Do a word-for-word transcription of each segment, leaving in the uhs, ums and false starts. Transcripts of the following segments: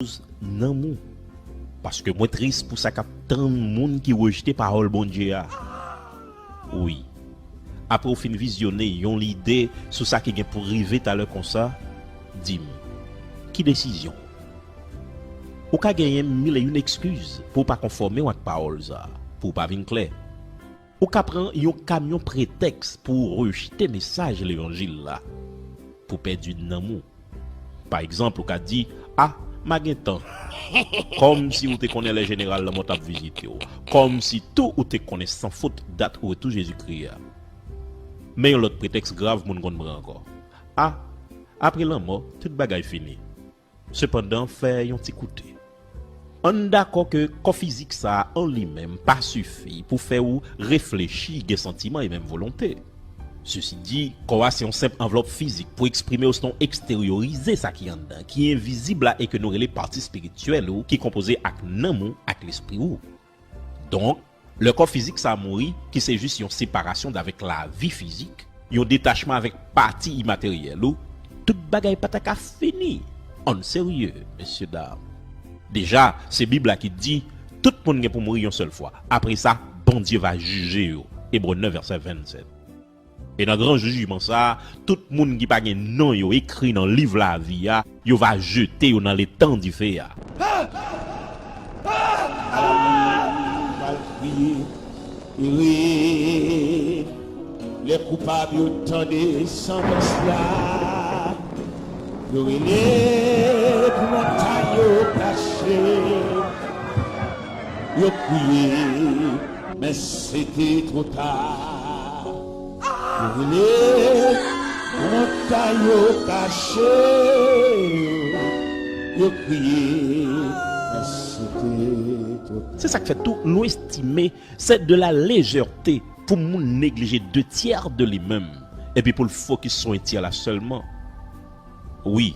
koz nanm ou. Paske mwen tris pou sa k ap tann moun ki rejte pawòl Bondye a. Wi. Apre w fin vizyone yon lide sou sa ki gen pou rive talè konsa, di m, ki desizyon? Ou ka genyen mil e youn ekskiz pou w pa konfòme w ak pawòl sa a, pou w pa vin klè. Ou ka pran yon kamyon pretèks pou w rejte mesaj levanjil la, pou pèdi nanm ou. Pa egzanp, ou ka di, "A, m a gen tan." Kòmsi ou te konnen lè jeneral lanmò t ap vizite w. Kòmsi tou ou te konnen san fot dat retou Jezikri a. Men yon lòt pretèks grav moun konn pran ankò. "A, apre lanmò, tout bagay fini." Sepandan, fè yon ti koute. Ann dakò ke kò fizik sa a an li menm pa sifi pou fè ou reflechi, gen santiman e menm volonte. Sesi di, kò a se yon senp anvlòp fizik pou eksprime osnon eksteryorize sa ki anndan, ki envizib la e ke nou rele pati espirityèl ou, ki konpoze ak nanm ou ak lespri ou. Donk, lè kò fizik sa a mouri, ki se jis yon separasyon d avèk lavi fizik, yon detachman avèk pati imateryèl ou, tout bagay pa ta ka fini. Ann serye, mesye dam. Deja, se Bib la ki di, tout moun gen pou mouri yon sèl fwa. Apre sa, Bondye va jije yo. Ebre nèf, vèsè vennsèt. E nan gran jijman sa a, tout moun ki pa gen non yo ekri nan liv lavi a, yo va jete yo nan letan dife a. Al kriye, ere. Lè koupab yo tande santans la, yo rele pou montay yo kache. Yo kriye, men se te twò ta. Yo rele, montay yo kache. Yo kriye, men se te twò ta. Se sa k fè tou nou estime c'est de la légèreté pou moun neglije de tyè de li menm, epi pou l fokis sou en tyè la sèlman. Wi,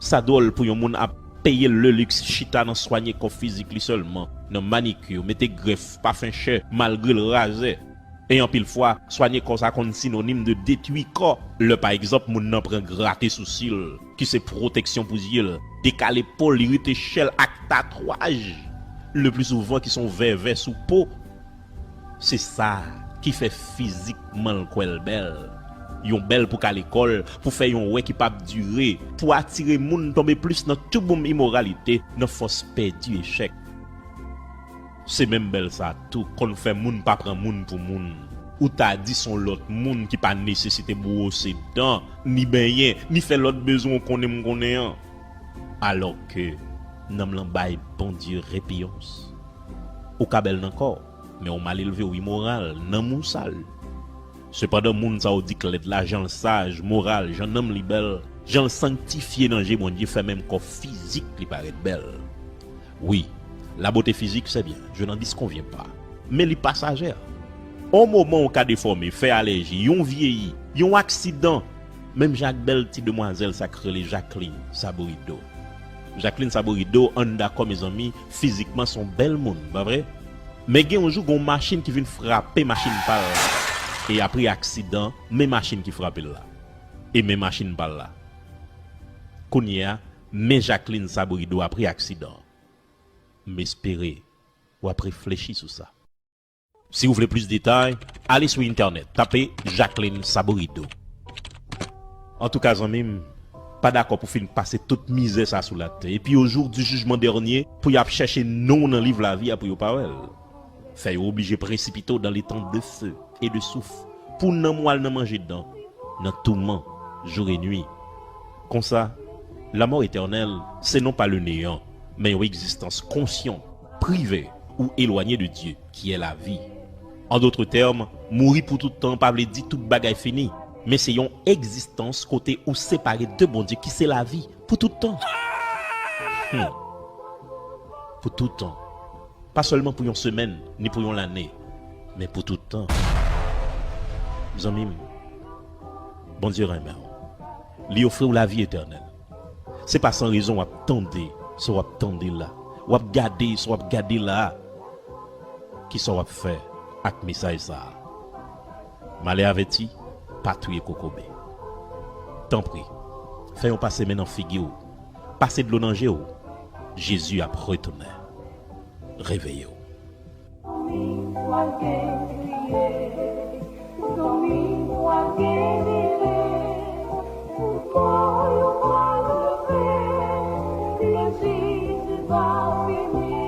sa dwòl pou yon moun ap peye leliks chita nan swanye kò fizik li sèlman, nan manikir, mete grèf, pafen chè, malgre l razè. E anpil fwa, swanye kò sa konn sinonim de detwi kò. Lè pa egzanp moun nan pran grate sousi l, ki se pwoteksyon pou zye l, dekale po l, irite chè l ak tatwaj, le pli souvan ki se yon vèvè sou po. Se sa ki fè fizikman l kwè l bèl. Yon bèl pou ka lekòl, pou fè yon wè ki p ap dire, pou atire moun tonbe plis nan tchouboum imoralite, nan fòs pèdi echèk. Se menm bèl sa tou konn fè moun pa pran moun pou moun. Ou ta di se yon lòt moun ki pa nesesite bwose dan, ni benyen, ni fè lòt bezwen w konnen m konnen an. Alòske nanm lan bay Bondye repiyans. Ou ka bèl nan kò w, men w malelve, w imoral, nanm ou sal. Sepandan, moun sa yo di k lèd la, jan l saj, moral, jan nanm li bèl, jan l sanktifye nan je Bondye fè menm kò fizik li parèt bèl. Wi, la beauté physique, c'est bien, je n'en disconviens pas. Men li pasajè. On moman ou ka defòme, fè alèji, yon vyeyi, yon aksidan, menm jan ak bèl ti demwazèl sa k rele Jacqueline Saborido. Jacqueline Saborido, ann dakò, mezanmi, fizikman se yon bèl moun, pa vre? Men gen yon jou, gen yon machin ki vin frape machin pa l la. E apre aksidan, men machin ki frape l la. E men machin pa l la. Kounye a, men Jacqueline Saborido apre aksidan. M espere w ap reflechi sou sa. Si w vle plis detay, ale sou entènèt, tape Jacqueline Saborido. Antouka, zanmi m, pa dakò pou fin pase tout mizè sa sou latè, epi au jour du jugement dernier, pou y ap chèche non w nan liv lavi a pou yo pa wè l. Fè yo oblije presipite w dans l'étang de feu et de soufre, pou nanm w al nan manje dan, nan touman, jour et nuit. Konsa, la mort éternelle, c'est non pas le néant, men yon egzistans konsyan, prive ou elwanye de Dye, ki è lavi. An dòt tèm, mouri pou tout tan pa vle di tout bagay fini, men se yon egzistans kote ou separe de Bondye, ki se lavi, pou tout tan. Hmm. Pou tout tan. Pa sèlman pou yon semèn, ni pou yon lane, men pou tout tan. Zanmi m, Bondye renmen w. Li ofri w lavi etènèl. Se pa san rezon w ap tande sa w ap tande la, w ap gade sa w ap gade la a. Kisa w ap fè ak mesaj sa a? Malè avèti, pa touye kokobe. Tanpri, fè yon pase men nan figi w, pase dlo nan je w. Jezi ap retounen. Reveye w. Zanmi, pral gen kriye, zanmi, pral gen dele. Pou kò yo pral leve, lè Jezi va vini,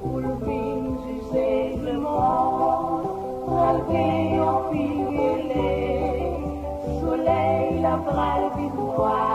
pou l vin jije lemonn. Pral gen yon pi rele, solèy la pral vin nwa.